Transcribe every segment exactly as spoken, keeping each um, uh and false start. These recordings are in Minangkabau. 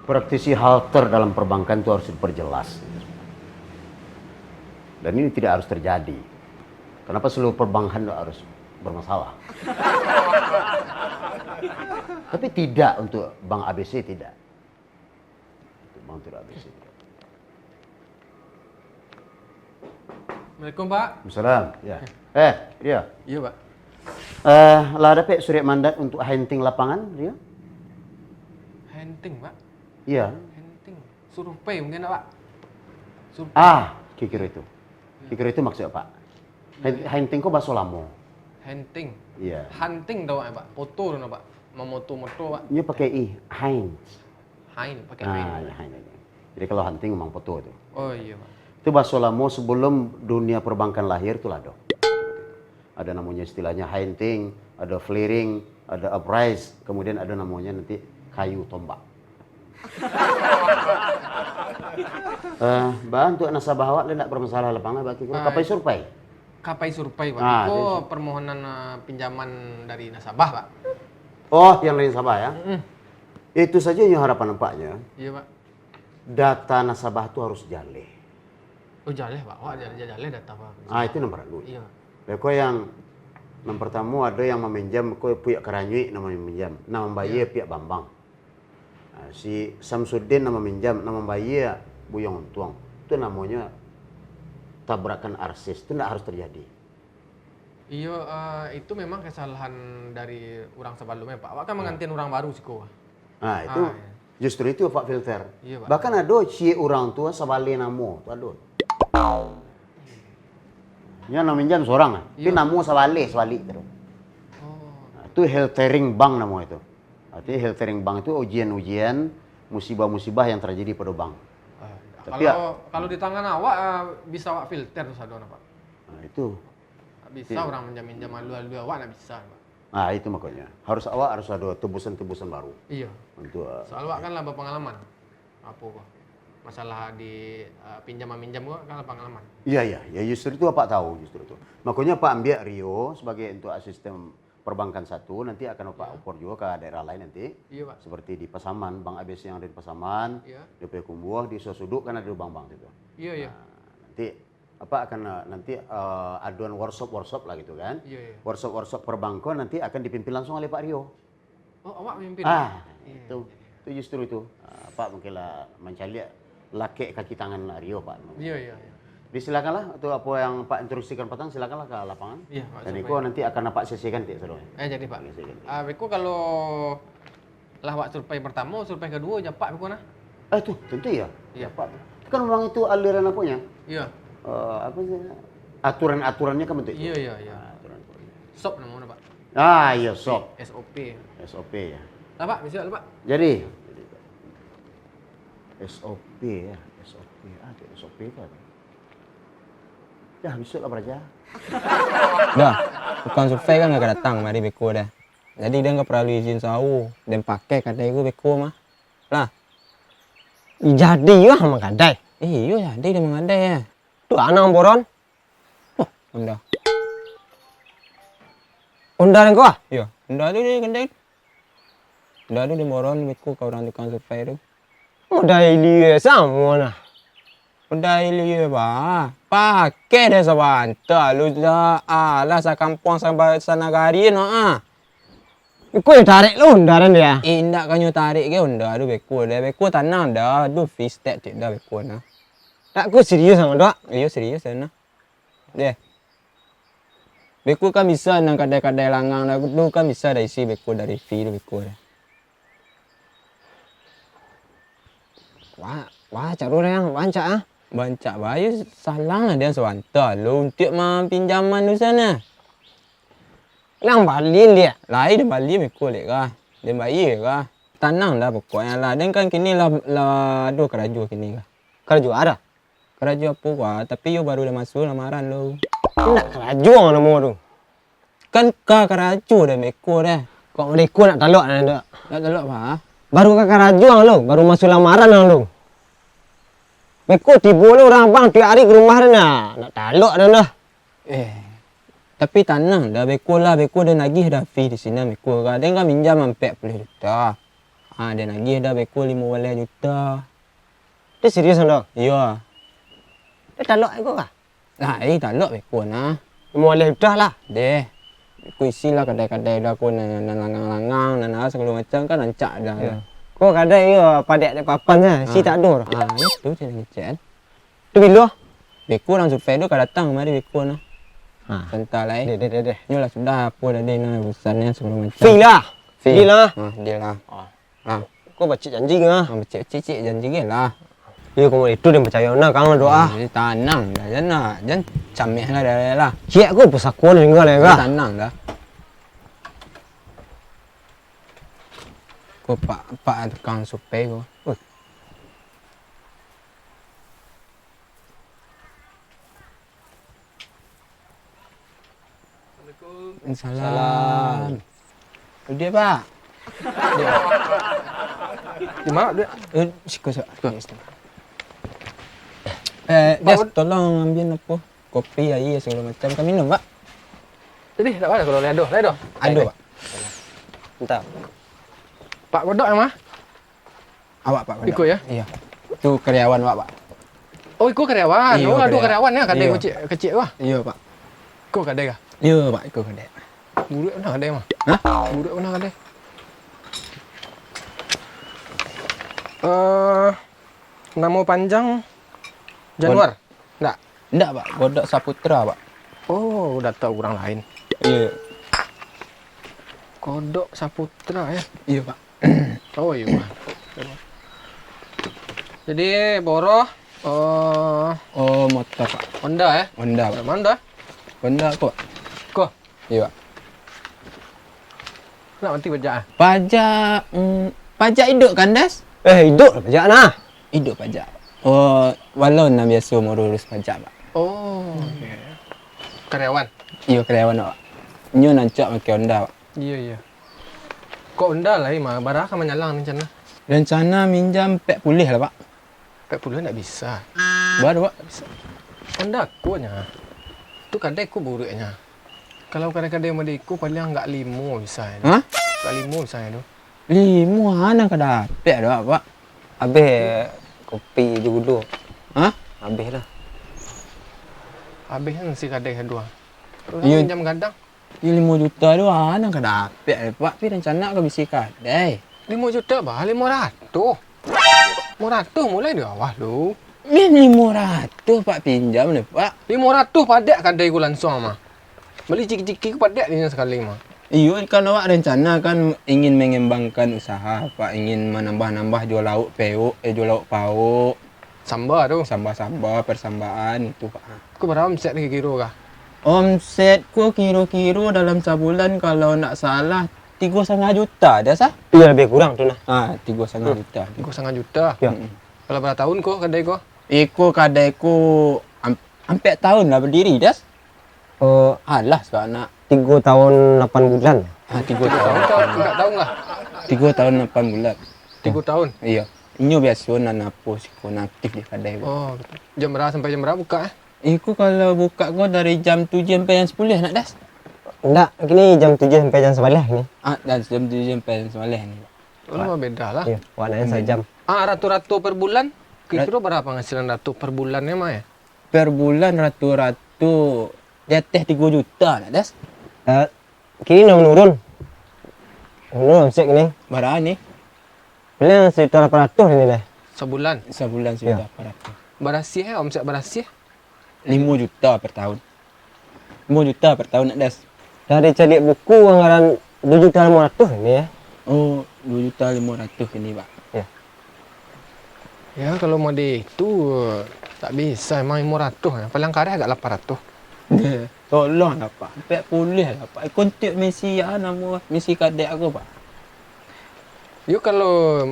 Praktisi halter dalam perbankan itu harus diperjelas. Dan ini tidak harus terjadi. Kenapa seluruh perbankan itu harus bermasalah? Tapi tidak untuk bank A B C, tidak. Untuk bank tidak A B C, tidak. Assalamualaikum, Pak. Waalaikumsalam. Ya. Eh, dia. Iya, Pak. Eh, lah dapek surat mandat untuk hunting lapangan, dia? Hunting, Pak? Iya. Hunting. Survei mungkin, Pak? Survei. Ah, kikira itu. Iya. Kikira itu maksud apa? Iya, iya. Hunting ko bahaso lamo. Hunting. Iya. Hunting tahu, Pak? Foto tu, Pak. Mamoto-moto, Pak. Nyo pakai i, Heinz. Heinz, pakai Heinz. Ah, ya, Heinz. Jadi kalau hunting memang foto tu. Oh, iya, Pak. Itu bahaso lamo sebelum dunia perbankan lahir tu lah, Dok. Ada namanya istilahnya hunting, ada flaring, ada uprise, kemudian ada namanya nanti kayu tombak. Eh, bah, untuk nasabah awak lah ndak bermasalah lah, Bang, lah, bagi guru. Ah, kapai survei? Kapai survei, Pak. Ah, itu permohonan, eh, pinjaman dari nasabah, Pak. Oh, yang dari nasabah, ya? Mm-mm. Itu saja yang harapan nampaknya. Iya, Pak. Data nasabah tu harus jaleh. Oh, jaleh, Pak. Wah, jaleh, jaleh data, Pak. Ah, itu nomor dulu. Iya. Beko yang, yang pertama ada yang meminjam, ko Puyak Karanyuik namanya meminjam. Nah, membayar Piak Bambang. Ah, si Samsudin nama minjam, nama bayia Buyuang Untuang. Tu namonyo tabrakan artis, tu ndak harus terjadi. Iyo, eh, itu memang kesalahan dari urang sabalumnyo, Pak. Awak kan mangantian urang baru siko. Ah, itu justru itu Pak filter. Iyo, Pak. Bahkan ado ciek urang tu sabaleh namo, tu ado. Nyo namo minjam sorang, tapi namo sabaleh, sabalik tu. Oh. Nah, tu filtering bank namo itu. Artinya filtering bank itu ujian-ujian, musibah-musibah yang terjadi pada bank. Ah, tapi kalau, ya, kalau di tangan awak, ah, bisa awak filter tu sado, Pak? Nah, itu. Ndak bisa urang minjam-minjam alu-alu awak, ndak bisa, Pak. Nah, itu makanya. Harus awak harus ada tebusan-tebusan baru. Iya. Untuk, ah, soal awak kan lah berpengalaman. Apa ko? Masalah di, ah, pinjam-minjam ko kan lah pengalaman. Iya, iya. Ya, justru itu Apak tahu, justru itu. Makanya Apak ambiak Rio sebagai untuk asisten perbankan satu, nanti akan Bapak oper juga ke daerah lain nanti. Iya, Pak. Seperti di Pasaman, Bank A B C yang ada di Pasaman, iya, di Payakumbuah, di Suasuduk kan ada bank-bank situ. Iya, iya. Nah, nanti Bapak akan, eh, nanti, eh, aduan workshop-workshop lah gitu kan. Iya, iya. Workshop-workshop perbankan nanti akan dipimpin langsung oleh Pak Rio. Oh, awak memimpin? Ah, iya, itu, iya, itu justru itu. Ah, Bapak mungkin lah mancaliak lakek kaki tangan Rio, Pak. Iya, iya, iya. Disilakanlah, atau apa yang Pak instruksikan patang, silakanlah ke lapangan. Iya, Pak. Dan iko nanti akan Apak sesikan, Tik, saudara. Eh, jadi, Pak. Sesikan, Tik. Ah, beko kalau lah awak survei pertama, survei kedua, japak beko nah. Eh, tu, tentu ya. Iya. Japak. Kan memang itu aliran apanya? Iya. Eh, apa sih? Aturan-aturannya kan bentuk itu. Iya, iya, iya. Ah, aturan-aturannya. Sop namanya, Pak. Ah, iya, sop. S O P. S O P ya. Lah, Pak, bisa lah, Pak. Jadi, S O P ya, S O P. Ah, S O P itu apa? Ya, bisa lah, Raja. Dah, tukang survei kan nggak datang mari beko dah. Jadi, dia nggak perlu izin sawo. Dan pakai kadai ku beko mah. Lah. Jadi lah manggadai. Eh, iyo, jadi dia manggadai ya. Tu anak boron. Oh, Honda. Honda nan ko ah? Iyo, Honda tu dia kendai. Honda tu dia boron beko ka urang tukang survei tu. Modai lia samo nah. Modai lia, bah. Pakai dia sabanta lu dah. Alah, sakampuang saba-, sanagari no ah. Iko yo tarik lu Honda nan dia. Eh, indak kanyo tarik ke Honda tu beko dah. Beko tanang dah. Aduh, fistek cek dah beko nah. Tak ko serius samo tu ah. Iyo, serius dah nah. Deh. Beko kan bisa nan kadai-kadai langang dah tu kan bisa dah isi beko dari fee tu beko dah. Wah, wah, caro dah yang bancak ah. Bancak bayu salang lah dia sabanta lo untuak mapinjaman tu sana. Lang bali dia. Lai dah bali beko dek kah. Dia bayi kah. Tanang dah pokoknya lah. Dan kan kini lah, lah ado karajo kini kah. Karajo ah dah? Karajo apo kah, tapi yo baru lah masuak lamaran lo. Indak karajo namo tu. Kan ka karajo dah beko dah. Kok mereko nak talok dah tu? Nak talok apa? Baru ka karajo lo, baru masuak lamaran lo. Beko tibo lo urang abang tiok ari ka rumah dah nah. Nak talok dah dah. Eh. Tapi tanang dah, beko lah, beko den agiah dah fee di sinan, beko ka. Den ka minjam ampek puluah juta. Ah, den agiah dah beko limo baleh juta. Tu serius, Ando? Iyo. Tu talok iko kah? Lah, eh, talok beko nah. Limo baleh juta lah. Deh. Beko isi lah kadai-kadai dah ko, nan, nan langang-langang, nan apo sagalo macam kan rancak dah. Iyo. Ko kadai iyo padek dek papan sajo, isi tak ado. Ah, itu cek ngecek. Tu bilo? Beko urang survei tu ka datang kamari beko nah. Ha. Santa lai. Deh, deh, deh, deh. Nyo lah sudah apo tadi nah urusannyo sagalo macam. Fee lah. Fee. Deal lah. Ha, deal lah. Ha. Ko bacik janji ngah. Ha, bacik-bacik janji ge lah. Iyo, kok itu den percayo nah, kang doa. Jadi tanang dah, jan nak, jan cameh lah dah lah. Ciek ko pusako ni tinggal ya kah? Tanang dah. Ko pak, pak tukang survei ko. Oi. Assalamualaikum. Salam. Salam. Duduak, Pak. Di ma, Dek? Eh, siko, siko. Siko. Eh, Pak, Des, tolong ambiak apo? Kopi, aia, sagalo macam. Ka minum, Pak. Jadi, tak apo kalau lai ado, lai ado? Ado, Pak. Bentar. Pak Godok yang ma? Awak, Pak, kadang. Iko, ya? Iyo. Tu karyawan awak, Pak. Oh, iko karyawan. Iyo, oh, ado karyawan. Karyawan, ya, kadai kecik, kecik, wah. Iyo, Pak. Iko kadai kah? Iyo, Pak, iko kadai. Buruak bana kadai mah. Hah? Buruak bana kadai. Eh, namo panjang Januar? Ndak? Ndak, Pak. Godok Saputra, Pak. Oh, data urang lain. Iyo. Godok Saputra, ya? Iyo, Pak. Oh, iyo, Pak. Jadi, boroh, eh, Oh, motor, Pak. Honda, ya? Honda, Pak. Honda mana, dah? Honda ko. Ko? Iyo, Pak. Nak mati pajak, ah? Pajak, mm, pajak iduik kan, Das? Eh, iduik lah pajak nah. Iduik pajak. Oh, walau nan biaso maurus pajak, Pak. Oh, oke. Karyawan? Iyo, karyawan, Pak. Nyo nan rancak makai Honda, Pak. Iyo, iyo. Kok Honda lai mah, bara ka manyalang rencana? Rencana minjam ampek puluah lah, Pak. Ampek puluah ndak bisa. Bara, Pak? Ndak bisa. Honda ko nyo. Tu kadai ko buruaknyo. Kalau kadai-kadai model iko paling agak limo bisa nyo. Hah? Agak limo bisa nyo tu. Limo ha nan ka dapek doh, Pak. Abih kopi jo gulo. Hah? Abih lah. Abih nan si kadai sadonyo. Iyo. Minjam gadang. Iyo, limo juta tu ha nan ka dapek, Pak. Pi rancana ka bisi kadai. Limo juta bah, limo ratuih. Limo ratuih mulai di awah lu. Min limo ratuih, Pak, pinjam deh, Pak. Limo ratuih padek kadai ku langsuang mah. Bali ciki-ciki ku padek dinyo sakali mah. Iyo, kan awak rancana kan ingin mangambangkan usaha, Pak, ingin manambah-nambah juo lauak pauk, eh, juo lauak pauk. Samba tu. Samba-samba, persambaan itu, Pak. Ko bara omset kiro-kiro kah? Omset ko kiro-kiro dalam sabulan kalau ndak salah tigo satangah juta dah sah. Iyo, labiah kurang tu nah. Ah, tigo satangah juta. Tigo satangah juta. Iyo. Mm-mm. Kalau bara taun ko kadai ko? Iko kadai ko am-, ampek taun lah badiri, Das. Oh, alah, sanak. Tigo taun lapan bulan. Ah, tigo taun. Tigo taun, ampek taun lah. Tigo taun lapan bulan. Tigo taun? Iyo. Inyo biaso nan apo siko nan aktif di kadai ko. Oh, gitu. Jam bara sampai jam bara buka, eh? Iko kalau buka ko dari jam tujuah sampai jam sapuluah, nak, Das? Ndak, kini jam tujuah sampai jam sabaleh kini. Ah, dari jam tujuah sampai jam sabaleh ni. Oh, beda lah. Iyo, awak naiak sajam. Ah, rato-rato per bulan, kiro-kiro bara panghasilan rato per bulan ni mah, ya? Per bulan rato-rato di ateh tigo juta lah, Das. Eh, kini lah manurun. Manurun omset kini. Bara ni? Paling sajuta lapan ratuih kini deh. Sabulan? Sabulan sajuta lapan ratuih. Barasiah, eh, omset barasiah? Limo juta per taun. Limo juta per taun, nak, Das. Dari caliak buku anggaran duo juta limo ratuih kini, ya. Oh, duo juta limo ratuih kini, Pak. Ya. Ya, kalau model itu, tak bisa, emang limo ratuih, ya. Paling kareh agak lapan ratuih. Tolonglah, Pak. Ampek puluah lah, Pak. Iko untuak misi, ya, namo misi kadek ko, Pak. Yo, kalau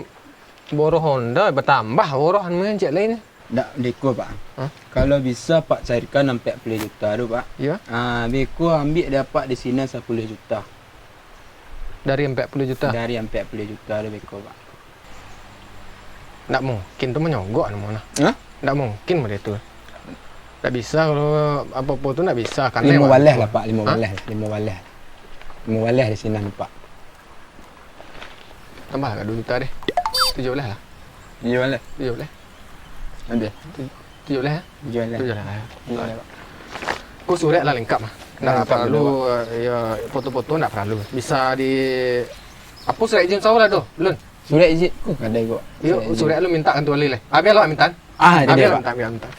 boroh Honda batambah boroh anu cek lain. Ndak, beko, Pak. Hah? Kalau bisa, Pak carikan ampek puluah juta tu, Pak. Iyo. Ah, beko ambiak dek Apak di sinan sapuluah juta. Dari ampek puluah juta? Dari ampek puluah juta tu beko, Pak. Ndak mungkin tu manyogok namo nah. Hah? Ndak mungkin model tu. Ndak bisa kalau apo-apo tu ndak bisa. Kanai limo baleh lah, Pak. Limo baleh. Limo baleh. Limo baleh di sinan, Pak. Tambah lah duo juta deh. Tujuah baleh lah. Tujuah baleh? Tujuah baleh. Habis? Tujuah baleh, eh? Tujuah baleh. Tujuah baleh, Pak. Ko surek lah lengkap lah. Ndak paralu, eh, yo, foto-foto ndak paralu. Bisa di, apo surek izin usaho lah tu, Lun? Surek izin, ko kadai ko. Yo, surek lu minta kan tu bali leh. Abih lah minta. Ah, jadi, Pak. Minta, minta.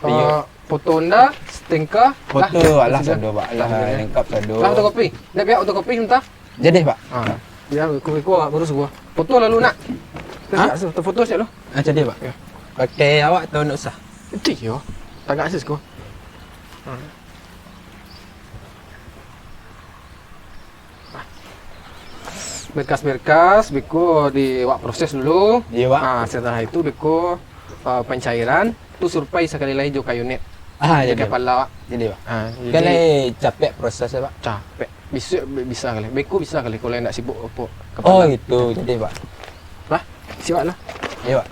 Iyo. Eh, foto Honda, STNK, foto lah, alah, sado, Pak. Alah, lengkap sado. Lah, fotokopi. Ndak pihak fotokopi minta. Jadi, Pak. Ah. Yo, kuku-kuku agak kurus gua. Foto lalu nak. Hah? Foto siap lu. Ah, jadi, Pak. Yo. Pakai awak atau ndak usah? Itu yo. Tagak sis gua. Ah. Berkas-berkas, beko di awak proses dulu. Iyo, Pak. Ah, setelah itu beko, eh, pencairan, tu survei sakali lai jo ka unit. Ah, jadi, Pak. Kapala awak. Jadi, Pak. Ah, kan jadi lai capek prosesnyo, Pak? Capek. Bisa, bisa kali. Beko bisa kali kalau ndak sibuk apo. Oh, kapala. Itu. Jadi, Pak. Lah, siap lah. Iyo, Pak.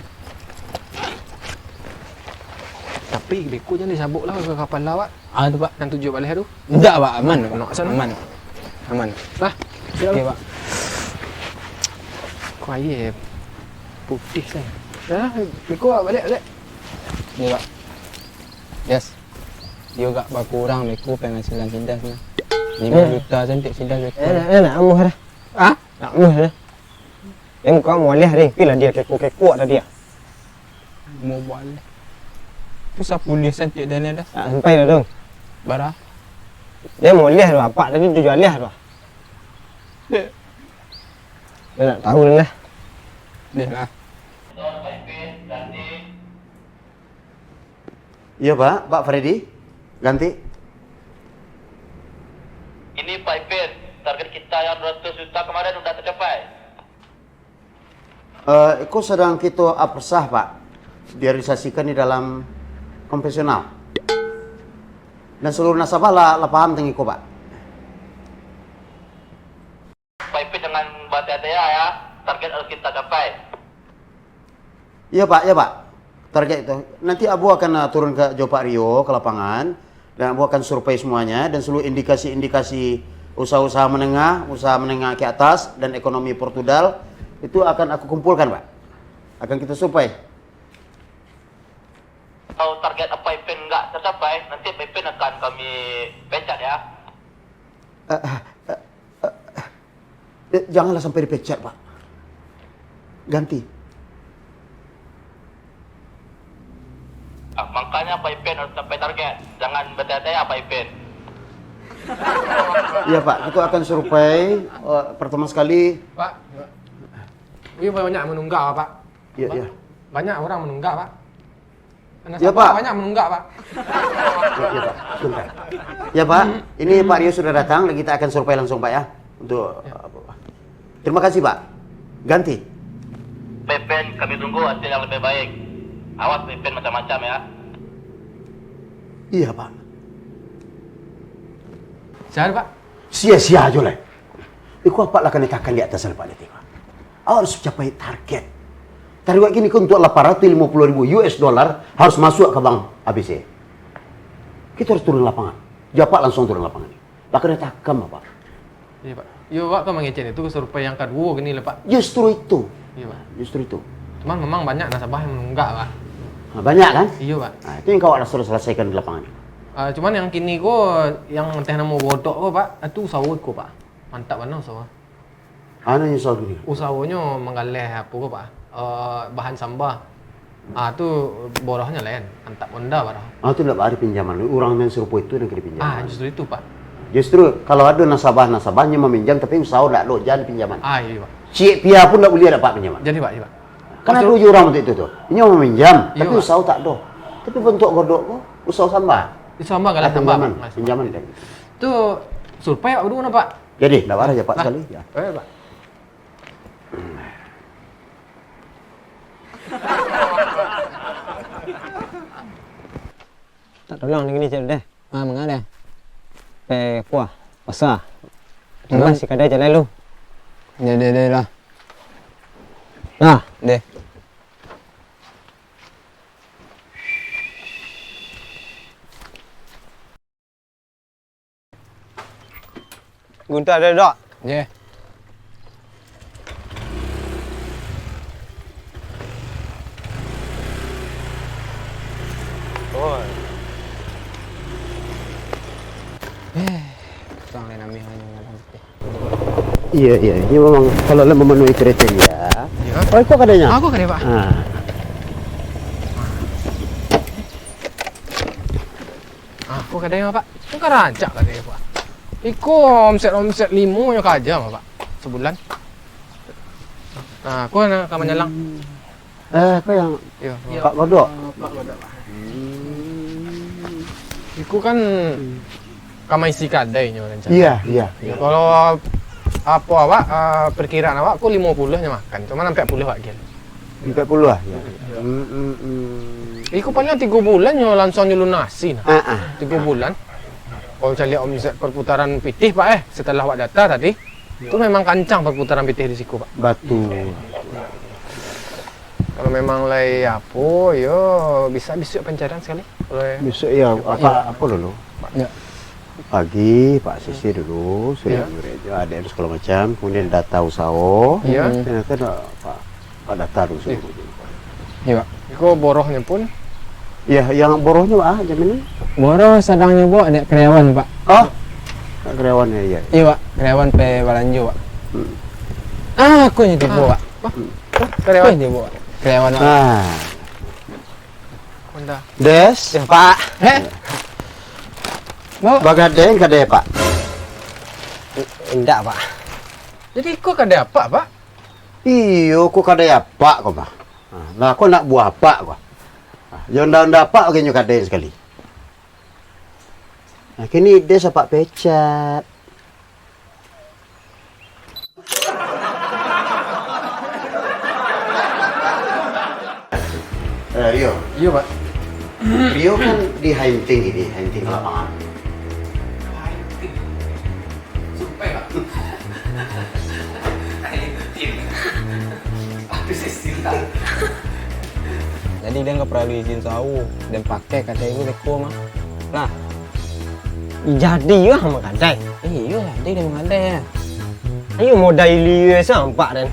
Tapi beko jan disabok lah ka kapala awak. Ah, tu, Pak. Nan tujuah baleh tu. Ndak, Pak. Aman, Pak. Nak sana. Aman. Aman. Lah. Oke, Pak. Kok aia putih sajo. Dah, beko awak baliak, baliak. Ni, Pak. Yes. Dio agak bakurang beko penghasilan Sidas nah. Limo juta sajo untuak Sidas beko. Eh, nak, nak, nak amuah dah. Ah? Nak amuah dah. Yang kau moleh ri, pilah dio kekok-kekok tadi ah. Mau balik. Tu sapuluah sen cek Daniel dah. Tak sampai dah tu. Bara? Dio moleh tu, apak tadi tujuah baleh tu. Dek. Dio nak tahu dah. Deh lah. Iyo, Pak. Pak Freddy, Ganti. Ini Pak Ipin, target kita yang dua ratus juta kemarin udah tercapai. Eh, iko sadang kito apresah, Pak. Direalisasikan di dalam konvensional. Dan seluruh nasabah lah, lah paham tentang iko, Pak. Pak Ipin jangan bertanya-tanya ya, target harus kita capai. Iya, Pak, iya, Pak. Target itu. Nanti Abu akan, eh, turun ke, jo Pak Rio ke lapangan, dan Abu akan survei semuanya, dan seluruh indikasi-indikasi usaha-usaha menengah, usaha menengah ke atas, dan ekonomi Portudal, itu akan aku kumpulkan, Pak. Akan kita survei. Kalau target Pak Ipin nggak tercapai, nanti Pak Ipin akan kami pecat ya. Eh, eh, eh, eh, eh, janganlah sampai dipecat, Pak. Ganti. Ah, makanya Pak Ipin harus capai target. Jangan bertanya-tanya Pak Ipin. Iya, Pak. Kita akan survei, eh, pertama sekali. Pak. Iya, banyak menunggak, Pak. Iya, iya. Banyak orang menunggak, Pak. Nasabah banyak menunggak, Pak. Ya, ya, Pak. Sebentar. Ya, Pak. Ini Pak Rio sudah datang. Kita akan survei langsung, Pak, ya. Untuk, ya. Terima kasih, Pak. Ganti. Pak Ipin, kami tunggu hasil yang lebih baik. Awas Pak Ipin macam-macam, ya. Iya, Pak. Siapa, Pak? Sia-sia ajo lai. Iko apak lah kanai takan di atas, Pak, nanti, Pak. Awak harus capai target. Target kini ko untuak lapan ratus limo puluah ribu U S dollar harus masuk ka bank A B C. Kito harus turun lapangan. Jo apak langsung turun lapangan. Lah kanai takan, Pak. Iya, Pak. Iyo, Pak, kan mangecek itu survei yang kaduo kini lah, Pak. Justru itu. Iya, Pak. Justru itu. Cuman memang banyak nasabah yang menunggak, Pak. Nah, banyak, kan? Iya, Pak. Nah, itu yang kau harus selesaikan di lapangan. Ah, cuman yang kini ko, yang teh namo Godok ko, Pak, itu usaho ko, Pak. Mantap bana usaho. Anu yang usaho kini? Usahonyo manggaleh apo ko, Pak? Eh, bahan sambah. Ah, tu borohnyo lain, antap Honda boroh. Ah, tu ndak baa dipinjaman. Urang nan sarupo itu nan ka dipinjaman. Ah, justru itu, Pak. Justru kalau ado nasabah-nasabah nyo maminjam tapi usaho ndak ado, jan dipinjaman. Ah, iyo, Pak. Ciek pia pun ndak buliah dapek pinjaman. Jadi, Pak, iyo, Pak. Kan ado juo urang bantuak itu tu. Inyo maminjam, tapi usaho tak ado. Tapi bantuak Godok ko, usaho sambah. Usaho sambah, galeh sambah, pinjaman, Pak. Pinjaman. Tu survei awak dulu, Pak. Jadi, ndak baa, ya, Pak, sekali. Ya. Eh, Pak. Tak tolong ni kini cek deh. Ah, manga deh. Pe kuah, pasa. Tambah si kadai jalai lu. Deh, deh, deh lah. Nah, deh. Gunta ado dok? Ye. Oh. Eh, kurang lain amih hanya malam tadi. Iya, iya, ini memang kalau lah memenuhi kriteria. Ya. Oh, itu kadanya? Aku kadai, Pak. Ah. Ah, aku kadai, Pak. Aku kan rancak kadai, Pak. Iko omset-omset limo nyo kaja, Pak. Sebulan. Nah, aku nak ka manyalang. Hmm. Eh, kau yang Iyo. Pak Godok? Pak Godok, Pak. Hmm. Iku kan ka maisi kadai nyo rancana. Iya, iya, iya. Kalau apo awak, ah, perkiraan awak ko limo puluah nyo makan, cuman ampek puluah awak agiah. Ampek puluah, ya. Iya. Hmm, hmm, hmm. Iku paling tigo bulan nyo langsung nyo lunasi nah. Ah, ah. Tigo bulan. Kalau caliak omset perputaran pitih, Pak, eh, setelah awak data tadi, tu memang kancang perputaran pitih di siko, Pak. Batul. Kalau memang lai apo, yo bisa bisuak pancarian sakali. Kalau bisuak, yo, Pak, apo dulu? Ya. Pagi, Pak sisir dulu, sudah nyurek jo, ado sagalo macam, kemudian data usaho. Ya. Ternyata dah, Pak, Pak data dulu. Iya. Iya, Pak. Iko borohnyo pun? Iya, yang borohnyo, ah, jam ini? Boroh sadang nyo bawa dek karyawan, Pak. Oh, karyawan, ya, iya. Iya, Pak. Karyawan pe balanjo, Pak. Hmm. Ah, aku nyo tipu, Pak. Wah, karyawan. Aku nyo tipu, Pak. Karyawan, Pak. Ah. Honda. Des, ya, Pak. Heh? Mau? Bagadai kadai, Pak? Indak, Pak. Jadi, iko kadai apak, Pak? Iyo, ko kadai apak ko, Pak. Nah, lah, ko anak buah apak ko. Nah, yo ndak-ndak apak bagai nyo kadai sakali. Nah, kini Des apak pecat. Eh, Rio. Iyo, Pak. Rio kan di hunting ini, hunting lapangan. Hunting? Sumpah, Pak. Habis istilah. Jadi, den ka paralu izin sawu, den pakai katai ko beko mah. Nah. Jadi yo manggadai. Iyo, jadi den manggadai. Ayo modai liu sampak den.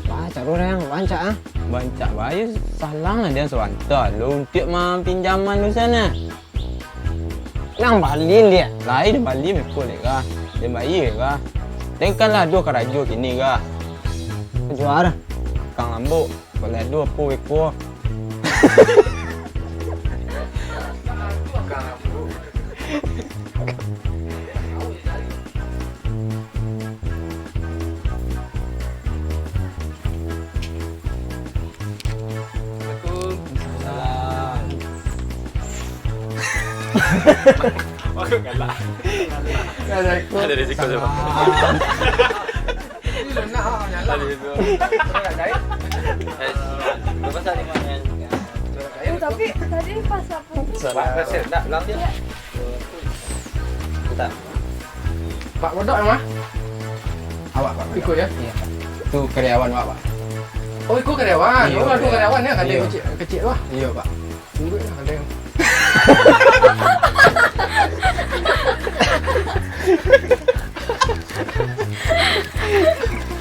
Bancak urang, bancak ah. Bancak bae, salang lah den sabanta lo untuak mapinjaman tu sana. Nang bali liak. Lai den bali beko dek ka. Den bayia ka. Den kan lah ado karajo kini ka. Karajo a? Kang Lambok. Kok lah ado apo beko. Assalamualaikum. Salam. Aku galak. Assalamualaikum. Ada risiko, Bang. Salam. Ini lunak, ah, nyala. Ada risiko. Eh, berapa sehari makan? Oh, tapi tadi pas aku Salam. Pas, pas, nak bilang dia. Ya. Bentar. Pak Godok mah? Awak, Pak Godok. Iko, ya? Iya, Pak. Tu karyawan awak, Pak. Oh, iko karyawan. Iya, oh, ado karyawan. Karyawan, ya, kadai kecik, kecik tu, ah. Iya, Pak. Buruak lah kadai.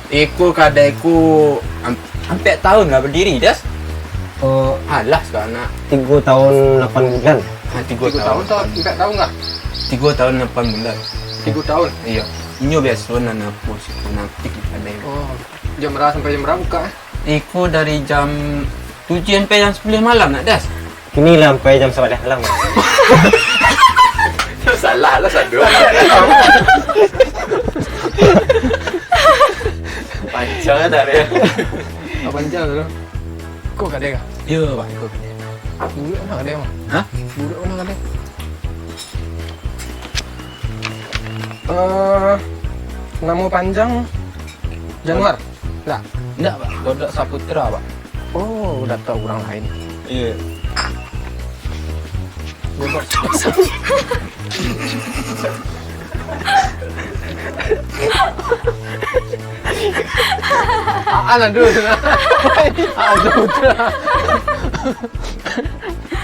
Iko kadai ko am-, ampek taun lah badiri, Das. Oh, alah, sakarang nak. Tigo taun lapan bulan. Ha, tigo taun. Tigo taun atau ampek taun lah? Tigo taun lapan bulan. Tigo taun? Iyo. Inyo biaso nan apo siko, nan aktif di kadai. Oh, jam bara sampai jam bara buka, eh? Iko dari jam tujuah sampai jam sapuluah malam nak, Das. Kini lah sampai jam sabaleh malam. Salah lah, sado. Pancang lah tarik. Ah, pancang tu. Ko kadai kah? Yo, Pak, ko kadai. Buruak mah kadai, Bang. Hah? Buruak mah kadai. Eh, namo panjang Januar? Ndak. Ndak, Pak. Godok Saputra, Pak. Oh, udah tahu orang lain. Iya. Godok. Alah, dulu. Aduh, Putra.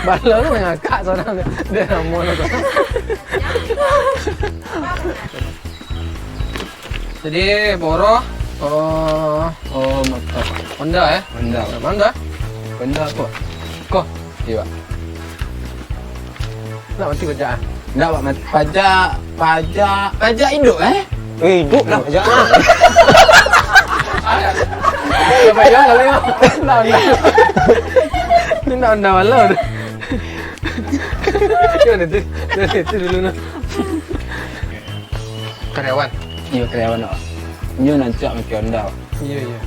Bala tu mangakak sorang tu. Dia namo tu. Jadi, boroh, oh, oh, motor. Honda, eh? Honda. Honda? Honda ko. Ko? Iyo, Pak. Nak mati pajak, ah? Ndak, Pak, mati pajak, pajak, pajak iduik, eh? Eh, iduik lah pajak. Pajak kali, Pak. Ndak, ndak. Ni ndak, ndak malu tu. Yo, nanti, nanti dulu nah. Karyawan. Iyo, karyawan, Pak. Nyo rancak makai Honda, Pak. Iyo, iyo.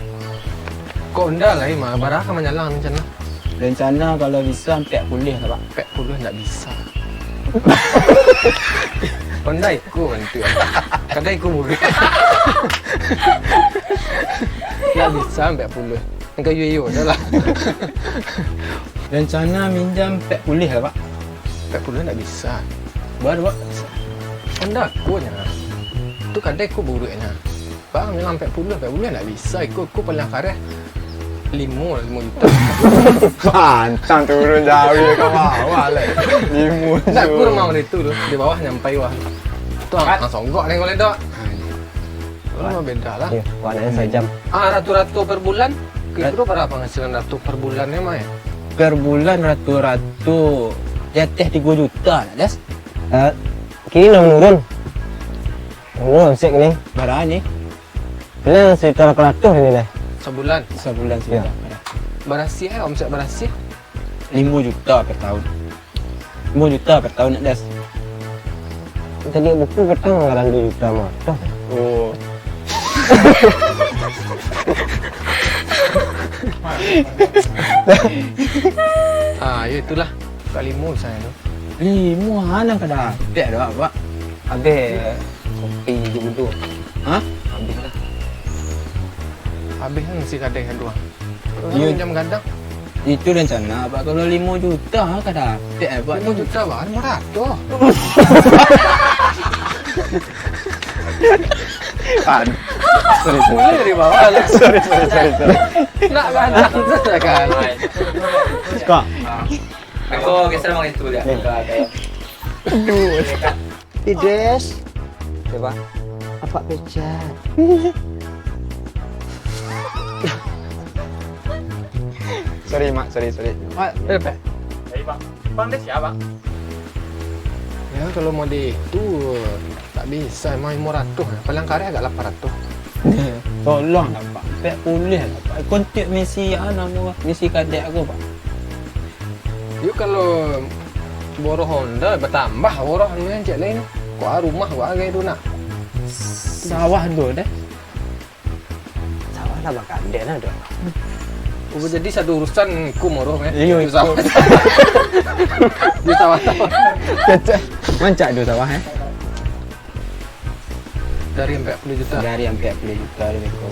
Kok Honda lai mah, bara ka manyalang rencana? Rencana kalau bisa ampek puluah lah, Pak. Ampek puluah ndak bisa. Honda iko bantuak. Kadai iko murah. Ndak bisa ampek puluah. Angka iyo-iyo je lah. Rencana minjam ampek puluah lah, Pak. Ampek puluah ndak bisa. Bara, Pak? Honda ko nyo. Tu kadai ko buruaknyo. Bang, bilang ampek puluah, ampek puluah ndak bisa. Iko, iko paling kareh limo, limo juta. Pantang turun jauah ka bawah lah. Limo juta. Ndak, ko rumah urang tu, di bawah nyampai wah. Tu, ah, langsung gok ni kalau dok. Ah, iyo. Rumah beda lah. Iyo, warnanya sajam. Ah, ratu-ratu per bulan. Kira-kira bara penghasilan ratu per bulan ni, Mai? Per bulan ratu-ratu di ateh tigo juta lah, Das. Eh, kini lah menurun. Menurun, sek ni. Bara ni? Bilang sekitar delapan ratus ni lah. Sabulan? Sabulan. Iyo. Sekitar. Barasiah, eh, omset barasiah? Limo juta per tahun. Limo juta per tahun, nak, Das. Tadi buku petang anggaran dua juta mah. Toh. Oh. Ah, yo itulah. Ka limo misalnyo tu. Limo ha nan ka dapek doh, Pak. Abih kopi jo udo. Ha? Abih lah. Abih kan masih kadai sado. Iyo. Minjam gadang. Itu rencana, Pak. Kalau limo juta ha ka dapek, Pak. Limo juta, Pak. Limo ratus. Aduh. Sorry, sorry. Mulai dari bawah lah. Sorry, sorry, sorry, sorry. Nak gadang tu lah kan. Kak. Aku geser makan situ je. Ni. Aduh. Ides. Coba. Apa pecat? Sorry, Mak. Sorry, sorry. Mak, berapa? Dari Bang. Bang, dia siapa? Ya, kalau mau di itu, tak bisa. Emang lima ratus. Paling kareh agak lapan ratus. Tolong lah, Pak. Ampek puluah lah, Pak. Kontak misi, ah, namo, misi kadek aku, Pak. Yo, kalau boroh Honda, batambah boroh anu nan cek lain. Kok ah, rumah kok agai tu nak. Sawah tu deh. Sawah lah bakadek lah tu. Oh, jadi sado urusan ku moroh, eh? Iyo, di sawah. Di sawah-sawah. Kecek. Mancak tu sawah, eh? Dari ampek puluah juta. Dari ampek puluah juta dari beko.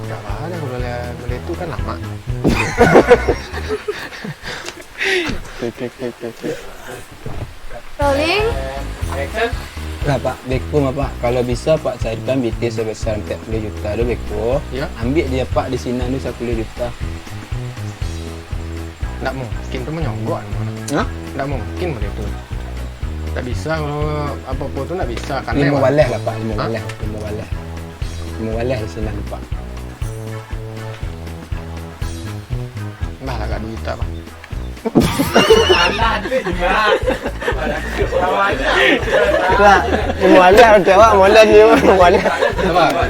Ndak apa dah, kalau lah model tu kan lamak. Rolling. Lah, Pak, beko mah, Pak. Kalau bisa, Pak, carikan B T sebesar ampek puluah juta tu, beko. Ya. Ambiak dek Pak di sinan tu sapuluah juta. Ndak mungkin tu manyogok. Hah? Ndak mungkin model tu. Ndak bisa kalau apo-apo tu ndak bisa. Karena limo baleh lah, Pak. Limo baleh. Limo baleh. Limo baleh di sinan, Pak. Bah lah, agak duit, Pak. Lah, limo baleh, Pak. Limo baleh. Sabar, Pak.